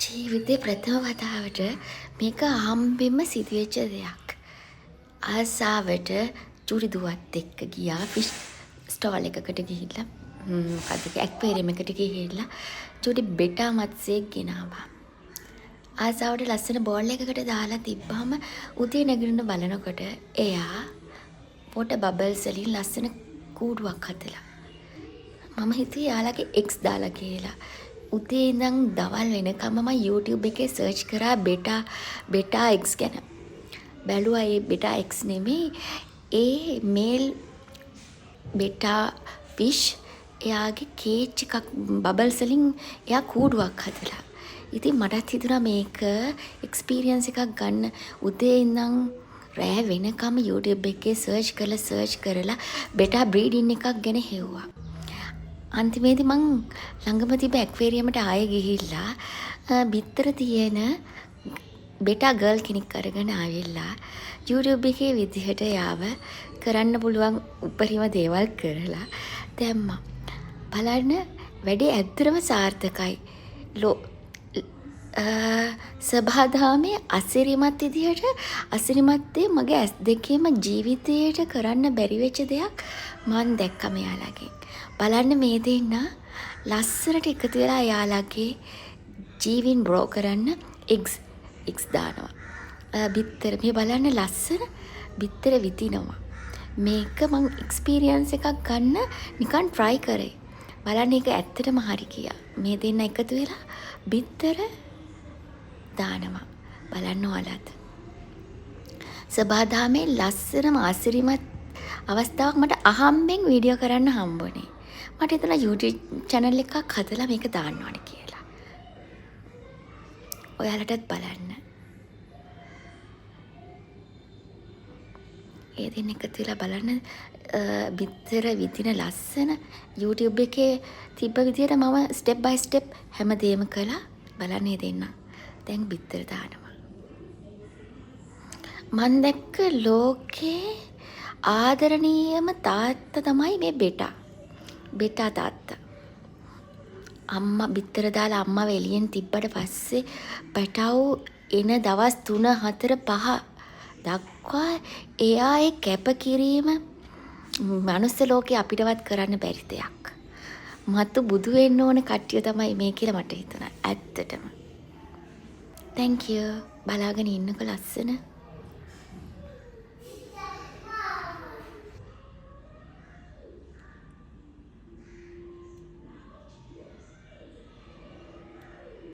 ජීවිතේ ප්‍රථම වතාවට මේක අහම්බෙන්ම සිදුවෙච්ච දෙයක්. ආසාවට චූටි දුවත් එක්ක ගියා ෆිෂ් ස්ටෝල් එකකට ගිහිල්ලා, මොකද්ද ඒක, ඇක්වේරියම් එකට ගිහිල්ලා චූටි බෙටා මත්ස්‍යයෙක් ගෙනාවා. ආසාවට ලස්සන බෝල් එකකට දාලා තිබ්බහම උදේ නැගිටින බලනකොට එයා වොටර් බබල්ස් වලින් ලස්සන කූඩුවක් හදලා. මම හිතුවේ එයාලගේ එග්ස් දාලා කියලා. උදේ ඉඳන් දවල් වෙනකම්ම මම YouTube එකේ සර්ච් කරා බෙටා එග්ස් ගැන. බැලුවා ඒ බෙටා එග්ස් නෙමෙයි, ඒ මේල් බෙටා ෆිෂ් එයාගේ කේජ් එකක් බබල්ස් වලින් එයා කූඩුවක් හදලා. ඉතින් මටත් හිතුණා මේක එක්ස්පීරියන්ස් එකක් ගන්න. උදේ ඉඳන් රෑ වෙනකම් YouTube එකේ සර්ච් කරලා සර්ච් කරලා බෙටා බ්‍රීඩින් එකක් ගැන හෙව්වා. අන්තිමේදී මං ළඟම තිබ්බ ඇක්වේරියමට ආයෙ ගිහිල්ලා බිත්තර තියෙන බෙටා ගර්ල් කෙනෙක් අරගෙන ආවිල්ලා YouTube එකේ විදිහට එයාව කරන්න පුළුවන් උපරිම දේවල් කරලා දැම්මා. බලන්න, වැඩේ ඇත්තටම සාර්ථකයි. සබහාදහමේ අසිරිමත් විදිහට, අසිරිමත් දේ, මගේ ඇස් දෙකේම ජීවිතේට කරන්න බැරි වෙච්ච දෙයක් මං දැක්කා මෙයාලගෙන්. බලන්න, මේ දෙන්න ලස්සනට එකතු වෙලා එයාලගේ ජීවීන් ග්‍රෝ කරන්න එග්ස් එග්ස් දානවා. බිත්තර මේ බලන්න, ලස්සන බිත්තර විදිනවා. මේක මං එක්ස්පීරියන්ස් එකක් ගන්න නිකන් ට්‍රයි කරේ. බලන්න, ඒක ඇත්තටම හරි ගියා. මේ දෙන්න එකතු වෙලා බිත්තර දානවා. බලන්න ඔයාලත්. සබාදහමේ ලස්සනම අසිරිමත් අවස්ථාවක් මට අහම්බෙන් වීඩියෝ කරන්න හම්බුනේ. මට හිතුණා YouTube channel එකක් හදලා මේක දාන්න ඕනේ කියලා. ඔයාලටත් බලන්න. ඒ දෙන්න එකතු වෙලා බලන්න බිත්තර විදින ලස්සන. YouTube එකේ තිබ්බ විදියට මම ස්ටෙප් බයි ස්ටෙප් හැමදේම කළා. බලන්න, ඒ දෙන්න දැන් බිත්තර දානවා. මං දැක්ක ලෝකේ ආදරණීයම තාත්තා තමයි මේ බෙටා. බෙටා තාත්තා. අම්මා බිත්තර දාලා අම්මව එළියෙන් තිබ්බට පස්සේ පැටව් එන දවස් 3, 4, 5 දක්වා එයා ඒ කැපකිරීම මනුස්ස ලෝකේ අපිටවත් කරන්න බැරි දෙයක්. මතු බුදු වෙන්න ඕන කට්ටිය තමයි මේ කියලා මට හිතුණා ඇත්තටම. Thank you. බලාගෙන ඉන්නකො ලස්සන.